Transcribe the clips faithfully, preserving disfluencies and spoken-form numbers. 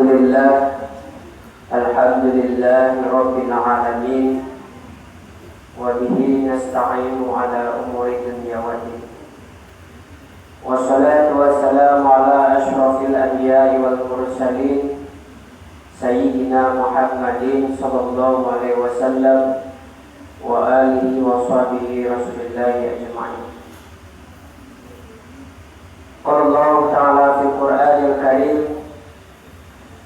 Alhamdulillah. Alhamdulillahirabbil alamin. Wa bihi nasta'inu ala umuri dunya waddin. Wassalatu wassalamu ala asyrafil anbiya'i wal mursalin, Sayyidina Muhammadin sallallahu alaihi wasallam, wa alihi wa sahbihi Rasulillahi ajma'in. Qala Allahu ta'ala fil Qur'anil Karim,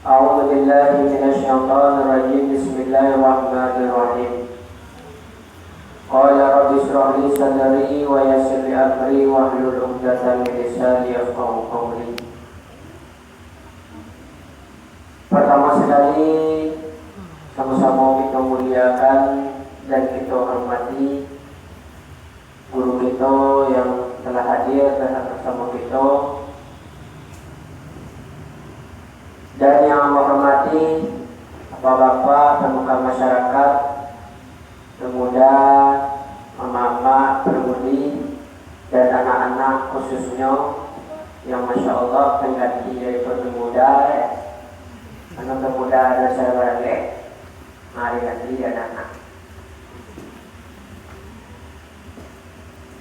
A'udzu billahi minasy syaithanir rajim. Bismillahirrahmanirrahim. Qala rabbi israh li sadri wa yassir li amri wahlul 'uqdatam min lisani yafqahu qawli. Pertama sekali, sama-sama kita muliakan dan kita hormati guru kita yang telah hadir bersama kita, dan yang menghormati bapak-bapak, pemuka masyarakat, pemuda, mama-mama, pemudi, dan anak-anak khususnya yang masya Allah pengganti dari pemuda, eh. Karena pemuda ada saudara leh, mari ganti anak-anak.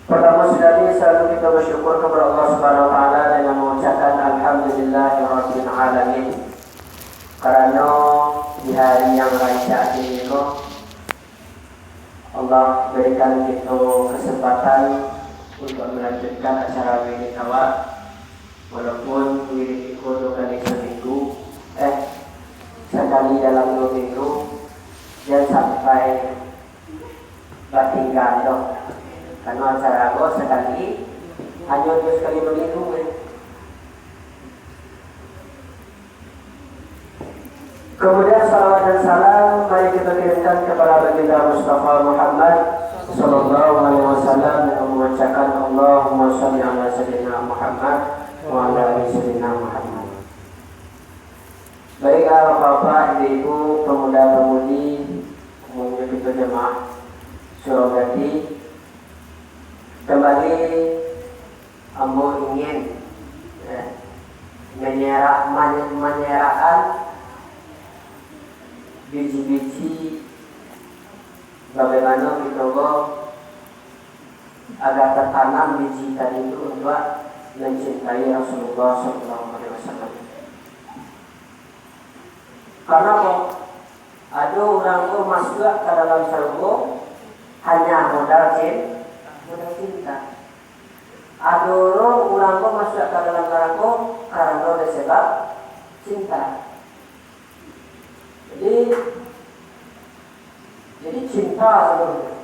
Pertama sekali, selalu kita bersyukur kepada Allah Subhanahu wa Ta'ala dengan mengucapkan Alhamdulillahirabbil alamin. Karena di hari yang rancak ini, Allah berikan kita kesempatan untuk melanjutkan acara wirid awak. Walaupun wirid iko dua kali seminggu, eh, sekali dalam dua minggu, dan sampai batinggal doh. Karena acara ko sekali, hanya dua sekali dua minggu, eh. Kemudian salawat dan salam mari kita kirimkan kepada Baginda Mustafa Muhammad sallallahu alaihi wasallam dengan mengucapkan Allahumma shalli ala sayyidina Muhammad wa ala ali sayyidina Muhammad. Baiklah, bapak-bapak, ibu-ibu, pemuda-pemudi, umumnya kita jemaah Surau Gati, kembali ambo ingin, eh, menyerah, menye-, menyerahkan biji-biji bagaimana kita ko agar tertanam biji tadi itu untuk mencintai Rasulullah sallallahu alaihi wasallam. Karena kok ado urang ko masuak ka dalam sarugo hanya modal cin-, modal cinta. Ado urang ko masuak ka dalam narako karano disebab cinta. Jadi, jadi cinta saluruhnyo.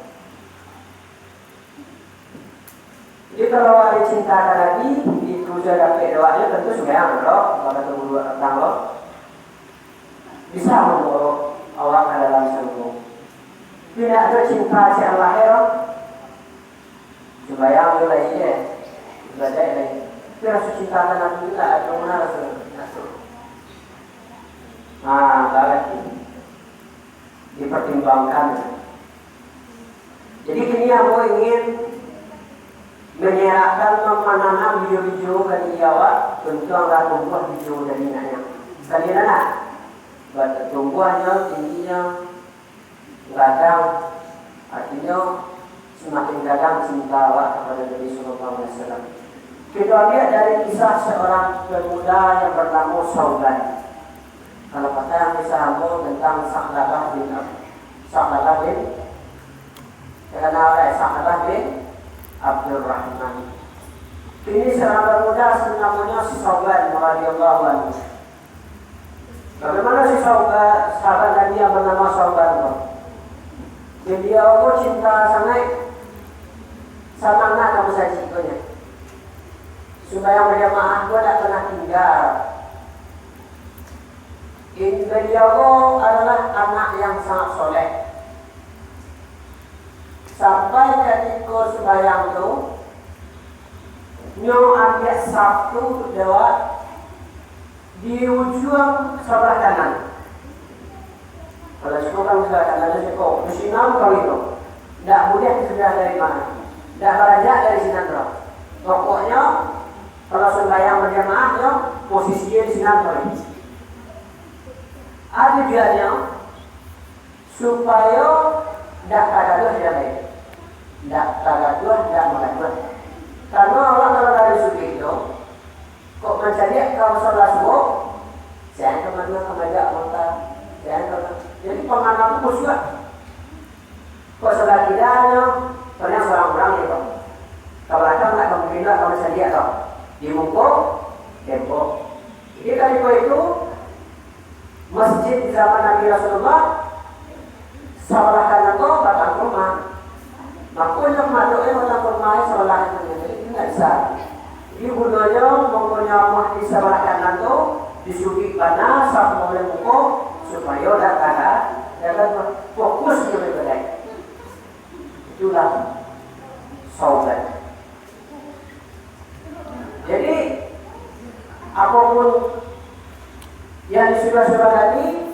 Jadi kalau ado cinta ka Nabi, itu se dapek doanyo, tentu sumbayang lo, pada tubuh dua petang lo. Bisa mambawa awak ka dalam sarugo. Tidak ada cinta si Allah lo. Sumbayang tu lai, eh. Ibadat lai. Tapi raso cinta ka Nabi tu lah, ado mano raso nak tu. Ah, barati dipertimbangkan. Jadi kini ambo ingin menyerahkan, menanam bijo-bijo dari awak, untuang lah tumbuah bijo dari nyo. Kalian nak? Tumbuahnyo, tingginyo, gadang, artinyo semakin gadang cinta awak kepada Nabi Sallallahu Alaihi Wasallam. Kita lihat dari kisah seorang pemuda yang bernama Sauban. Kalau kata yang kisah ambo tentang Sa'labah bin Ab-, Sa'labah bin, terkenal oleh Sa'labah bin Abdurrahman. Ini seorang pemuda namanya Sauban radhiyallahu anhu. Bagaimana si Sauban, sahabat Nabi yang bernama Sauban tu? Beliau tu cinta sangat sama anak kamu saji punya. Sumbayang berjamaah tu tak pernah tinggal. In-, beliau tu adalah anak yang sangat soleh. Sampai ketika sembahyang tu, nyo ambiak satu duduk di ujuang sabalah kanan. Kalau siko kan sabalah kanan, siko di sinan kali tu. Ndak buliah di sebelah dari mano. Ndak barajak dari sinan tu. Pokoknyo, kalau sembahyang berjamaah, nyo posisi di sinan kali. Tujuannyo, supayo ndak tagaduah di ambo. Ndak tagaduah, ndak magaduah. Karano awak kalau dari sugih tu, kok mancaliak ka masalah suok, sia ka maduah ka majak mota, sia ka, jadi pangana tu kusuak. Kok sabalah kidanyo, paliang surang urang je tu. Ka balakang ndak ka mungkin lah ka mancaliak tu. Di muko tembok. Jadi, kariko itu, masjid di zaman Nabi Rasulullah, sabalah kanan tu batang kurma. Makonyo madoknyo batang kurma sabalah itu, jadi indak bisa. Jadi gunonyo, makonyo amuah di sabalah kanan tu, disuduik bana, sabuah oleh muko, supayo dak taga, dak taga fokus jo ibadah. Itulah sauban. Jadi, apapun yang disuruah-suruah tadi,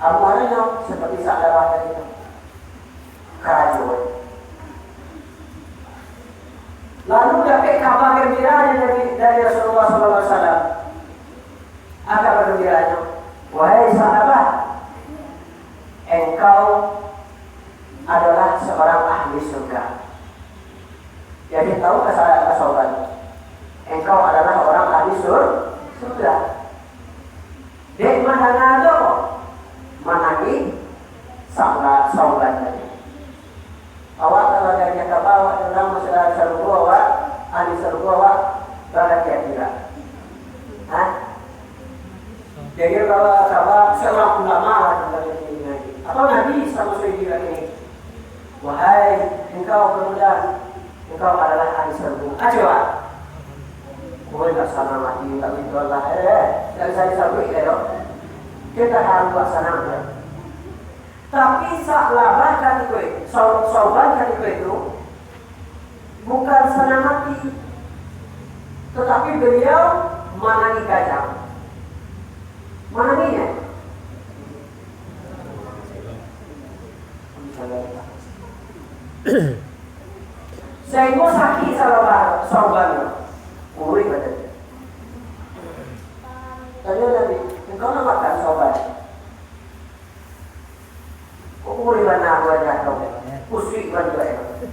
amuahnyo seperti Sa'labah tadi tu. Karajo. Lalu dapek kaba gembira dari, dari Rasulullah sallallahu alaihi wasallam. Kaba gembiranyo, "Wahai Sa'labah, engkau adalah seorang ahli surga." Jadi, tahu ka sa-, ka sauban, "Engkau adalah orang ahli sur-, surga." Dek mandanga tu, manangih sa-, sauban tadi. Awak kalau diagiah kaba, awak urang masuk dalam sarugo, awak ahli sarugo, awak barati ati lah. Hah? Jadi kalau kaba, seorang ulama lah, kita ini. Apa Nabi sama saja ini? "Wahai engkau pemuda, engkau adalah ahli sarugo." Aja, Pak. Oh, ndak sanang ati, ndak gitu lah. Eh, ndak bisa disabuik, ya, dok. Kita harus buat sanang, ya. Tapi Sa'labah katiko itu, Sau-, Sauban katiko itu, bukan sanang ati, tetapi beliau manangih kajang. Manangihnyo. Sahinggo sakik Sa'labah, Sauban tu. Kuruih badan. Tanyo Nabi, "Engkau nak makan Sauban?" Kok kuruih bana wajah kau, kusuik bana wajah.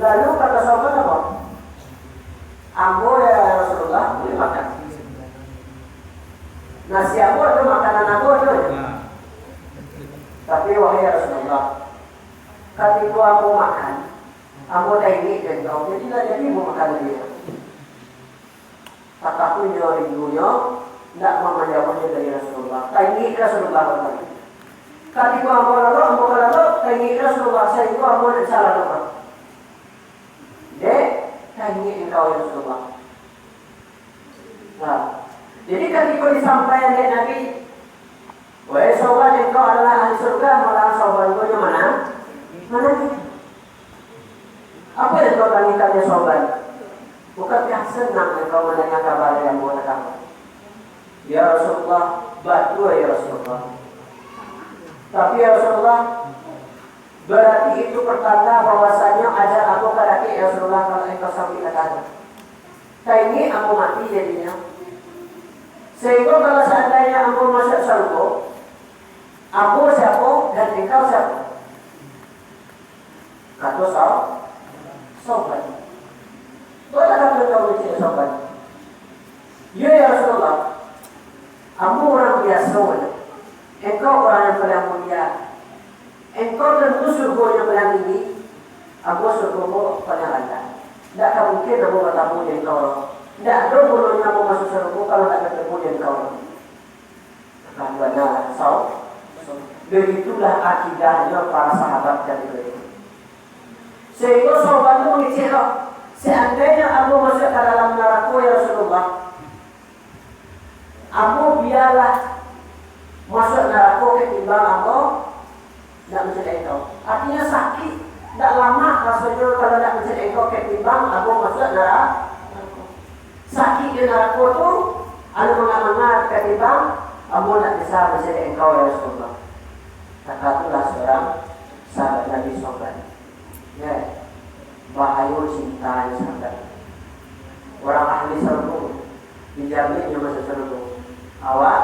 Lalu kato Sauban apo? "Ambo, ya Rasulullah, buliah makan. Nasi ambo ado, makanan ambo ado." Tapi, "Wahai ya Rasulullah, katiko ambo makan, ambo taingek jo engkau, jadi lah jadi ambo makan dulu." Tatapi nyo rindunnyo, ndak mamanjawahnyo dari Rasulullah. Taingek Rasulullah tadi. Katiko ambo lalok, ambo ka lalok, taingek Rasulullah, sahinggo ambo ndak bisa lalok. "Dek, taingek engkau, ya Rasulullah." Nah, jadi katiko disampaian dek Nabi, "Wahai Sauban, engkau adalah ahli surga," malah Sauban tu nyo manang-, manangih. Apo yang kau tangikan, ya Sauban? Bukankah senang engkau mandanga kaba dari ambo tadi? "Ya Rasulullah, batua, ya Rasulullah. Tapi, ya Rasulullah, berarti itu pertanda bahwasanyo ajal ambo ka dakek, ya Rasulullah, kalau engkau sampai ka tanah. Taingek ambo mati jadinyo. Sahinggo kalau seandainyo ambo masuak sarugo, ambo siapo dan engkau siapo?" Kato Sau-, Sauban. Baa kato engkau kecek Sauban? "Iyo, ya Rasulullah, ambo urang biaso, engkau urang yang paliang mulia. Engkau tantu surugo yang paliang tinggi, ambo surugo paliang randah. Ndak ka mungkin ambo batamu jo engkau. Ndak ado gunonyo ambo masuak sarugo kalau ndak batamu jo engkau." Kan bana, Sau-, begitulah akidahnyo para sahabat katiko itu. Sahinggo Sauban tu mangecek lo, "Seandainyo ambo masuak ka dalam narako, ya Rasulullah, ambo bialah masuak narako ketimbang ambo ndak mancaliak engkau." Artinyo sakik, ndak lamak rasonyo kalau ndak mancaliak engkau ketimbang ambo masuak narako. Sakik di narako tu, anu manga-manga katimbang ambo ndak bisa mancaliak engkau, ya Rasulullah. Takatulah surang sahabat Nabi Sauban. Ya, bahayo cinta ni sahabat. Urang ahli sarugo, dijamin nyo masuak sarugo. Awak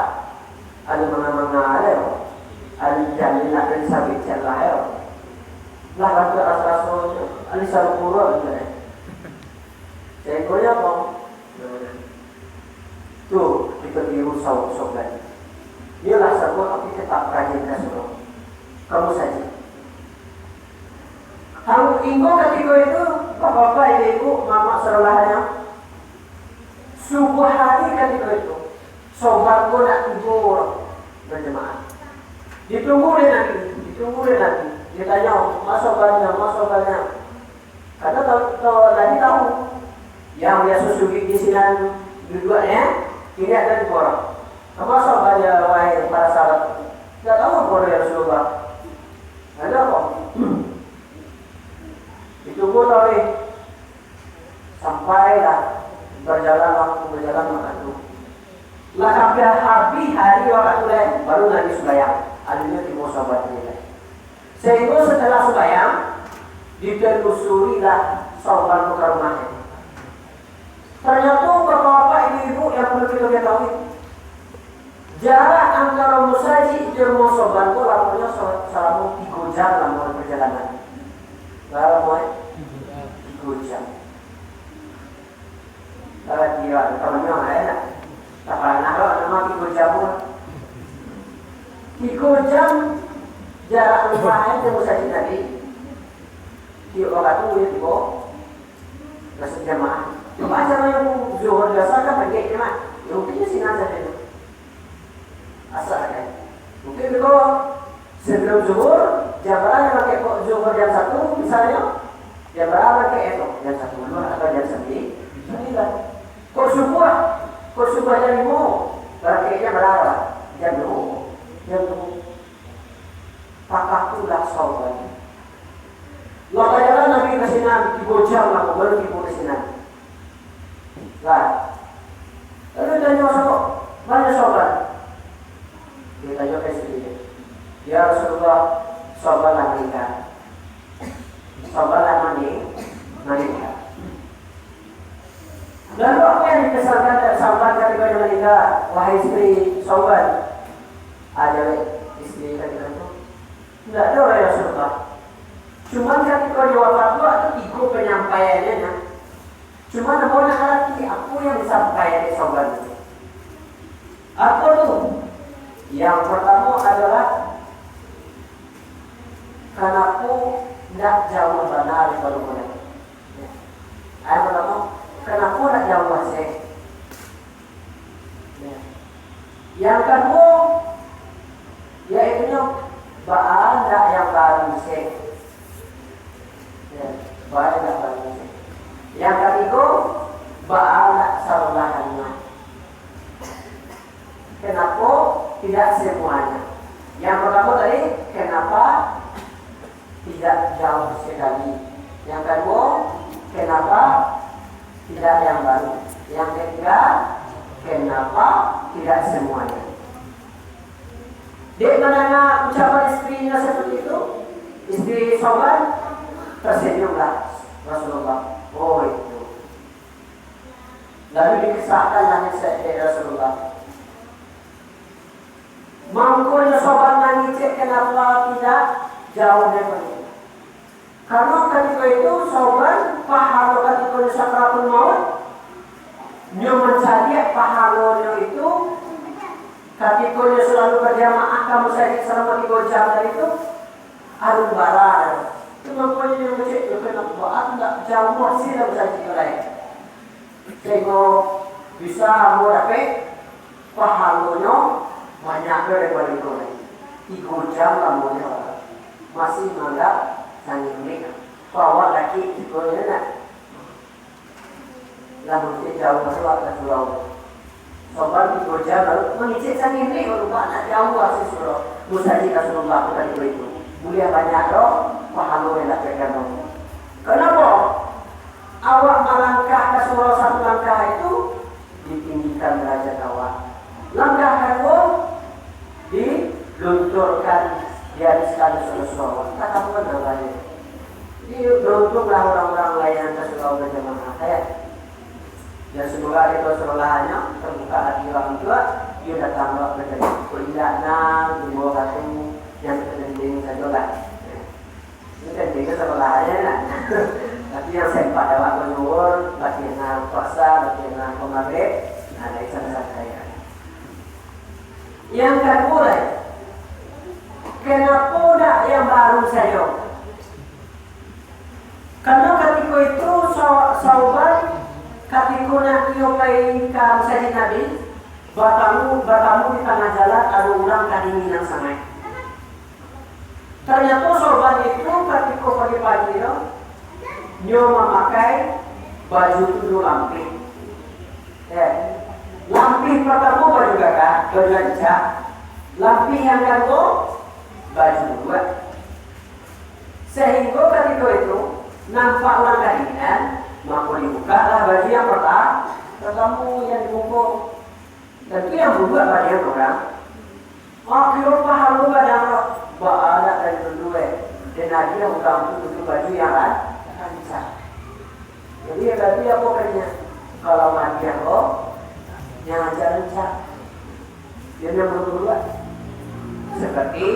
Ado manga-manga ado, ado jamin nak dari sabik cian lah yo. Lah bantuak raso-raso, ado sarupo lo ado. Sehinggo yo apo? Tu, kito tiru sau-, sauban. Iyolah sabuah tapi tetap rajin ka surau. Kamu saja. Kamu inggo katiko itu, bapak-bapak, ibu-ibu, mamak, saudarahanyo. Subuah hari katiko itu, sauban ko nak tibo bajamaah. Ditunggu dek Nabi, ditunggu dek Nabi. Ditanyo, "Ma saubannyo, ma saubannyo?" Karano tau, tau, Nabi tau, yang biaso suduik di sinan duduaknyo, kini ado di porok. "Ma saubannyo, wahai para sahabat?" "Indak tau apo, ya Rasulullah." "Ado apo?" Ditunggu tau deh. Sampailah bajalan waktu, bajalan waktu. Lah sampai habih hari waktu lai, baru Nabi sumbayang. Akhirnyo tibo sauban tadi lai. Sehinggo setelah sumbayang, ditelusurilah sauban tu ka rumahnyo. Ternyato, bapak-bapak, ibu-ibu, yang perlu kito ketahui, jarak antaro musajik jo rumah sauban tu lamonyo sa-, salamo tigo jam lamo perjalanan. Bara lamo, eh? Tigo jam. Bara tigo, tamanyo lah, eh, nak. Tak pernah lo, nama tigo jam pun. Tigo jam jarak rumah, eh, jo musajik tadi. Tiok wakatu, ya, tibo. Masuk jamaah. Cuma acara yang zuhur biasa kan pendek, ya, Mat? Ya, mungkin di sini saja tu. Asal kan. Mungkin kalau sebelum zuhur, jam bara yang pakai kok zuhur jam satu, misalnya, jam bara pakai itu, jam satu atau jam sembilan. Sembilan. Kok subuh, kok subuh jam lima, pakai jam bara? Jam dua. Jam dua. Pakah tu lah sauban. Lah bajalan Nabi ka sinan, tigo jam lah, baru tibo ka sinan. Lah. Lalu ditanyo, "Sahabat, ma nyo sauban?" Ditanyo ka isteri, "Ya Rasulullah, sauban lah maningga." Sauban lah mani-, maningga. Lalu apo yang dipesankan dek sauban katiko nyo maningga, wahai isteri sauban? Ajalah isteri katiko tu. Indak ado, wahai Rasulullah. Cuman katiko nyo wafat tu, ado tigo panyampaiannyo nyo. Cuman ambo ndak ngarati apo yang disampaian dek sauban tu. Apo tu? Yang partamo adolah, kanapo ndak jauah bana daripado bulan? Yang partamo, kanapo ndak jauah se? Yang kaduo, yaitunyo, baa ndak yang baru se? Ya, baa ndak baru se? Yang katigo, baa ndak sabalahannyo? Kenapa tidak semuanya? Yang pertama tadi, kenapa tidak jauh sekali? Yang kedua, kenapa tidak yang baru? Yang ketiga, kenapa tidak semuanya? Dek mandanga ucapan istrinya seperti itu, istri sauban, tersenyumlah Rasulullah. Oh, itu. Lalu dikisahkanlah dek Rasulullah. Mangkonyo sauban mangecek, kenapa tidak jauh daripado? Karano katiko itu sauban, pahalo katiko nyo sakaratul maut, nyo mancaliak pahalonyo itu, katiko nyo salalu bajamaah ka musajik salamo tigo jam tadi tu, alun bara. Itu mangkonyo nyo mangecek, kenapa ndak jauah se lah musajik tu lai? Sehinggo bisa ambo dapek pahalonyo banyak daripado iko lai. Tigo jam lamonyo, masih maanggap sanginik. Kok awak dakek siko nyo nak? Lah mungkin jauah awak ka surau. Sauban tigo jam lalu mangecek sanginik, baru banyak jauah se surau. Musajik Rasulullah tu tadi itu. Buliah banyak doh pahalo yang dapekkan tu. Kenapa? Awak malangkah ka surau satu langkah itu, ditinggikan darajat awak. Langkah kaduo, dilunturkan, dihabiskan doso-doso awak. Entah apo namanya. Jadi, beruntunglah orang-orang lain nan ka surau bajamaah, ya. Dan semoga di surau lahannya terbuka hati orang tua. Iyo datang awak ka jalan. Kok indak, nah, tibo ka tu, yang penting sajolah. Ini pentingnya sebelah aja, nah. Tapi yang sempat awak berzuhur, batiang puasa, batiang magrib, nah, dari sana santai. Yang kedua, kenapa tidak yang baru saja? Karena ketika itu, Sau-, Sauban, ketika nak iyo pai ka masajik Nabi, batamu, batamu di tangah jalan, ado urang kadinginan sangaik. Ternyato Sauban itu, ketika pagi-pagi tu, nyo mamakai baju tu duo lampih. Eh, lampih pertama baju gagah, baju rancak. Lampih yang kedua, baju luruak. Sehingga ketika itu, nampak urang kadinginan, mako dibukalah baju yang perta-, pertama yang dibuka. Tentu yang buruak badan urang. Oh, kiro pahalo badan roh. Baa nak dari dulu, eh. Dan lagi yang urang tu butuh baju yang ran-, rancak. Jadi, yang tadi apa katanya? Kalau mati yang roh, yang rancak-rancak. Dia yang buruak-buruak. Seperti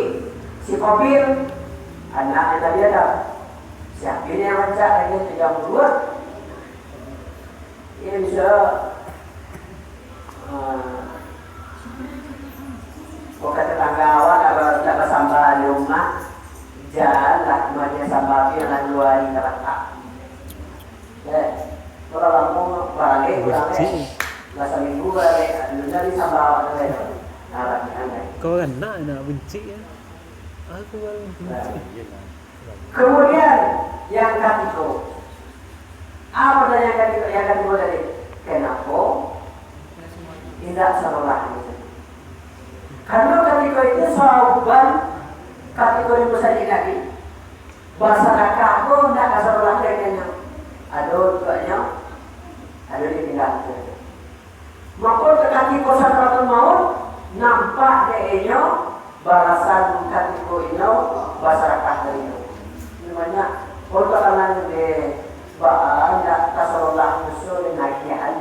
si Qabil, anak Nabi Adam. Si Habil yang rancak, lagi yang buruak. Ini bisa, eh, kok kata tetangga awak nak ba-, nak basamba di rumah, jan lah, cuma dia samba tu yang lah dua hari ka patah. Eh, kalau lamo baralek, pulang, eh. Lah saminggu baralek, alun jadi samba awak tu, eh. Nah, latihan, eh. Kau kan nak, nak benci, ya? Aku baru benci. Nah. Kemudian, yang katigo. Apa pertanyaan katigo, yang katigo tadi? Kenapa indak sarolah? Karena katigo itu Sauban, katigo di masajik Nabi, basadakah ko indak ka sarolah, katanya. Ado untuaknyo, ado ditinggal. Mako, katiko sakaratul maut, nampak dek inyo balasan katiko inyo basadakah dari inyo. Namanya, kalau tangan dek baa, indak tasarolah musuah dek nagiahan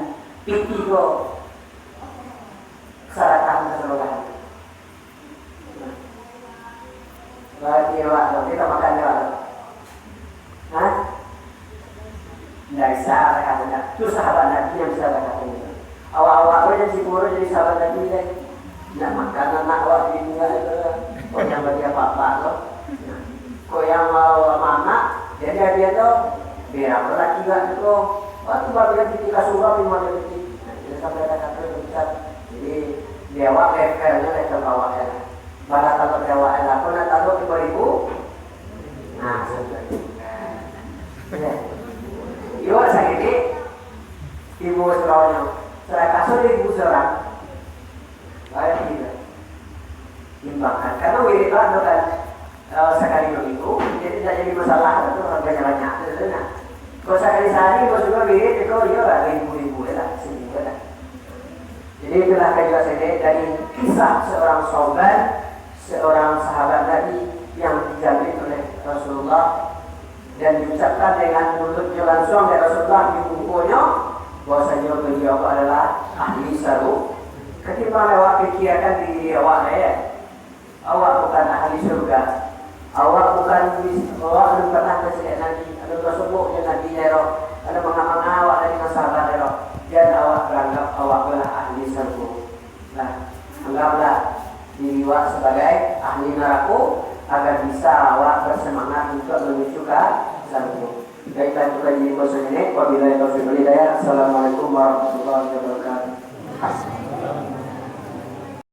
piti ko sadakah tasarolah. Nah. Berarti awak tu, kita makan di awak tu. Hah? Ndak bisa, kata ndak. Tu sahabat Nabi yang bisa kata itu. Awak-awak tu yang sibuk jadi sahabat Nabi deh. Ndak makan anak awak di dunia itu lah. Kok yang bagi apa-apa tu. Nah. Kok yang mau anak, jadi dia tu. Biar apa lagi juga tu. Waktu baru yang tinggi kasur, memang dia tinggi. Nah, dia sampai kata tu, bisa. Jadi, di awak levelnya level bawah ya. Bala talok di awak, lah, kau nak talok limo ribu? Nah, sudah. Ya. Iyo, sakini, ibu surahnyo. Sadakah saribu surang. Baik, tidak. Imbangkan. Karena wirid lah, tu kan, eh, sakali dua minggu, jadi tidak jadi masalah, tu orang banyak-banyak, tu, tu, nah. Kalau sakali sehari, kau suruh wirid, itu, iyo lah, ribu-ribu, ya lah, seribu lah. Jadi itulah kajian saya dari kisah seorang Sauban, seorang sahabat Nabi yang dijamin oleh Rasulullah dan diucapkan dengan mulutnya langsung dari Rasulullah di bungkunya, bahwasanya beliau adalah ahli saru. Ketimbang awak pikirkan diri awak, eh. Awak bukan ahli surga. Awak bukan mis-, awak alun pernah tasiriak Nabi, alun basobok jo Nabi nyo, alun manga-manga awak dari sahabat nyo, jan awak baranggap awak tu lah ahli surga. Nah, anggaplah diri awak sabagai ahli narako, agar bisa awak bersemangat untuk menuju ka surga. Baiklah, itu kaji malam ini. Wabillahi taufiq wal hidayah. Assalamualaikum warahmatullahi wabarakatuh.